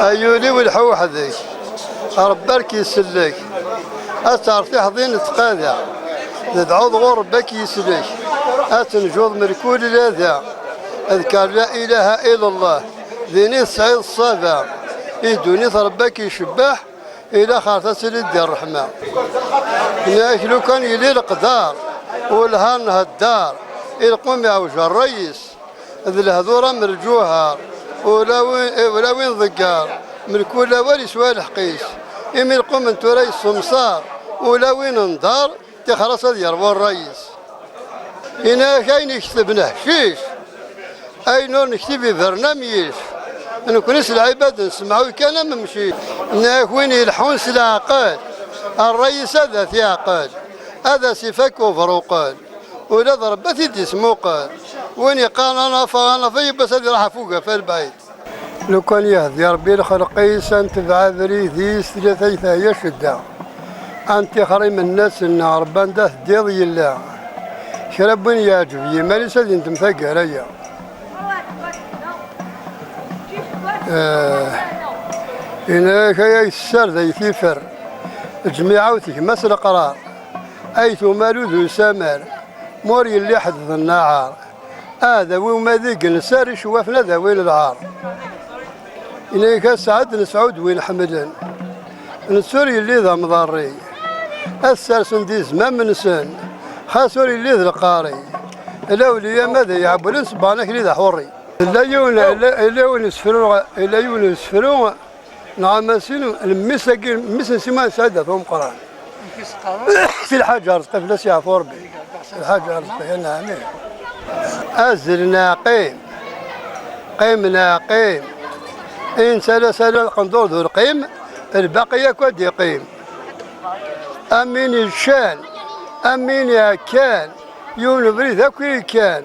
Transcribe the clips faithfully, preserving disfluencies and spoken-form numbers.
Ay ul-iw lḥu weḥd-k, Ṛebbi ar k-isellek. Ad tertiḥeḍ i nettqada, tedɛuḍ ɣur Ṛebbi ad k-isellek. Ad tenjuḍ mkul lada, adker la ilaha illallah, din i tesɛiḍ ṣṣaba. I ddunit Ṛebbi ad k-icebbeḥ, i laxert ad tili di ṛṛeḥma. Nniɣ-ak lukan yili leqder, welha nhedder, i lqum iɛwej ṛṛay-is. D lehdur am lǧuher, ula win, ula win ḍegger, mkul awal iswa lḥeqq-is. Imi lqum n tura yessemsar, ula win nḍer, tixer-as ad yerwu ṛṛay-is. Ini-ak ayen ikteb neḥcic, ayen ur nektib ibren am yic. Nekni s lɛibad nsemɛuy kan am mcic. Ini-ak win yelḥun s leɛqel, ṛṛay-is ad at-iɛqel, ad as-ifak ubruqel. Ula d Ṛebbi ad t-id-ismuqel. Win yeqqaren anafa, anafa, yiwwas ad iṛuḥ ɣef ugafa lbɛid. Lukan yehdi Ṛebbi lxelq-is, ad netbeɛ abrid-is, tlata i teɛya ccedda. Ad nṭixer imennasen, Ṛebbi anda teddiḍ yella. Kra n win yeɛǧeb yiman-is ad indem taggara-ya. Eh, ini-ak ay tessard ay tifer, ǧmiɛa-w tegma-s leqrar, ay tumal ur d usamar, ma ur yelli ḥedd d nnaɛar. Aɛdaw-iw ma d igensar, icewwafen ad awin lɛar. Ini-ak a sɛed nesɛud win ḥemmlen, netta ur yelli d amḍarri, ad ssersen di zmam-nsen, xas ur yelli d lqari. Lawliya ma d iɛewwlen sebbɣen akli d aḥurri. Yella yiwen, yella, yella yiwen usefru, yella yiwen usefru neɣ amasin n mmi-s-agi, mmi-s n Siman Saɛid At Umeqran. Si Lḥaǧ Arezqi, fell-as yeɛfu Ṛebbi. Si Lḥaǧ Arezqi, ya nɛam. Azzel neɣ qim, qim neɣ qim. I nettala sala lqendur d ulqim, lbaqi yakk ad d-iqim. Am win yeččan, am win iɛekkan, yiwen ubrid akk i yekkan.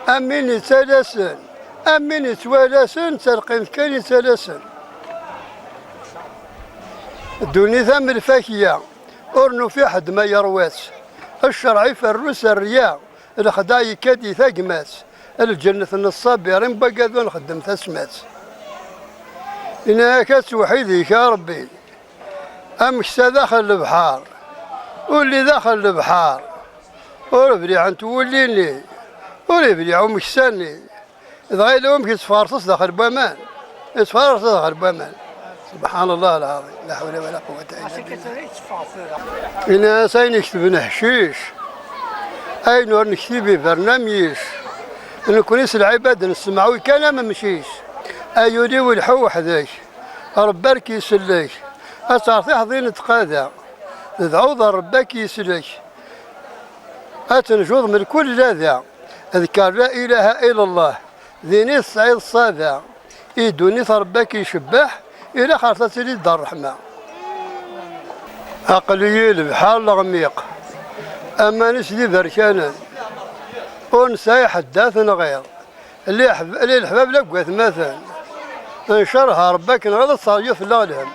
Am win yettalasen, am win yettwalasen, d talqimt kan yettalasen. Ddunit am lfakya, ur nufi ḥedd ma yerwa-tt. Ccerɛ iferru s rrya, lexdeɛ yekka-d i tagmat. Lǧennet n ṣṣabirin n wagad ur nxeddem tasmat. Ini-ak ad tewḥid-ik a Ṛebbi. Ameksa daxel lebḥer, ulli daxel lebḥer, ur bliɛent wulli-nni, ur ibliɛ umeksa-nni. Dɣa yella wamek yettferṣas daxel n waman, yettferṣas daxel n waman. Subḥan Allah lɛaḍim, la ḥawla wala quwwata illa billah. Ini-as ayen ikteb neḥcic, ayen ur nektib ibren am yic. Nekni s lɛibad nessemɛuy kan am mcic. Ay ul-iw lḥu weḥd-k, Ṛebbi ar k-isellek. Ad tertiḥeḍ i nettqada, tedɛuḍ Ṛebbi ad k-isellek. Ad tenjuḍ mkul lada, adker la ilaha illallah, din i tesɛiḍ ṣṣada. I ddunit Ṛebbi ad k-icebbeḥ, i laxert ad tili d ṛṛeḥma. Aql-iyi lebḥer leɣmiq, aman-is d iberkanen, ur nesɛi ḥedd ad t-nɣiḍ. Li ḥb-, li leḥbab la g watmaten. Ncerha Ṛebbi akken ɣad ad teryu fell-aɣ lhemm.